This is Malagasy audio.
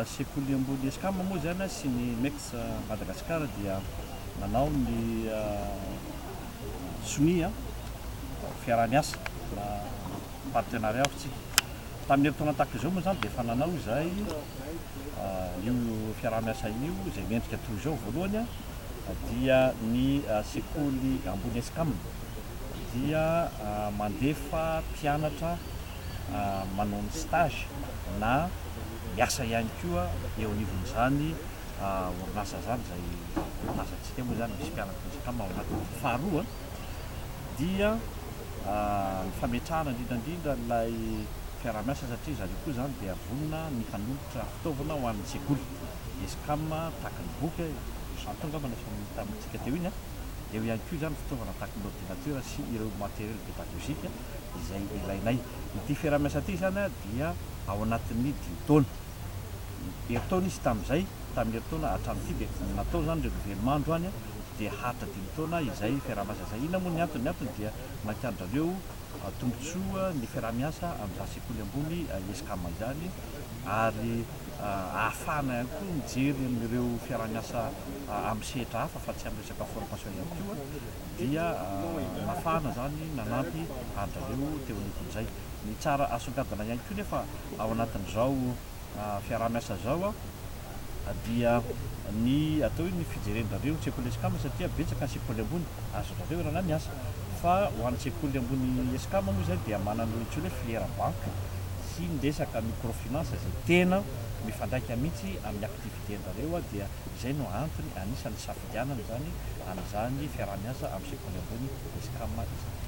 Sekoly ambony ESCAM moa izany sy ny MEX Madagascar dia nanao ny sonia fiaraha-miasa na partenariat hoy tsika. Tamin'ny herintaona tahaka izao moa izany dia efa nanao izahay io fiaraha-miasa io izay mendrika toy izao. Voalohany dia ny sekoly ambony ESCAM dia mandefa mpianatra manao ny stage na miasa ihany koa eo anivon'izany orinasa izany izay tazantsika moa izany misy mpianatra ny ESCAM ao anatiny. Faharoa dia ny fametrahana indrindra indrindra ilay fiaraha-miasa satria zareo koa izany dia vonona ny hanolotra fitaovana ho an'ny sekoly ESCAM tahaka ny boky, échantillon angamba no efa tamintsika teo iny, eo ihany koa izany fitaovana tahaka ny ordinateur sy ireo matériel pédagogique izay ilainay. Ity fiaraha-miasa ity izany dia ao anatin'ny dimy taona. Herintaona izy tamin'izay, tamin'ny herintaona hatramin'ity dia natao izany renouvellement androany dia haharitra dimy taona izay fiaraha-miasa izay. Inona moa ny antony? Ny antony dia mankan-dRareo tombontsoa ny fiaraha-miasa amin'izany sekoly ambony ESCAM izany ary ahafahana ihany koa mijery amin'ireo fiaraha-miasa amin'ny sehatra hafa fa tsy amin'ny resaka formation ihany koa dia nafahana izany nanampy an-dRareo teo anivon'izay. Ny tsara asongadina ihany koa nefa ao anatin'izao fiaraha-miasa izao dia ny atao hoe ny fijeren-dRareo ny sekoly ESCAM satria betsaka ny sekoly ambony azon-dRareo raha miasa fa ho an'ny sekoly ambony ESCAM moa izay dia manana ny antsoina hoe filière banque sy ny resaka microfinance izay tena mifandraika mihitsy amin'ny activité-n-dRareo dia izay no antony anisan'ny nisafidianana izany an'izany fiaraha-miasa amin'ny sekoly ambony ESCAM izany.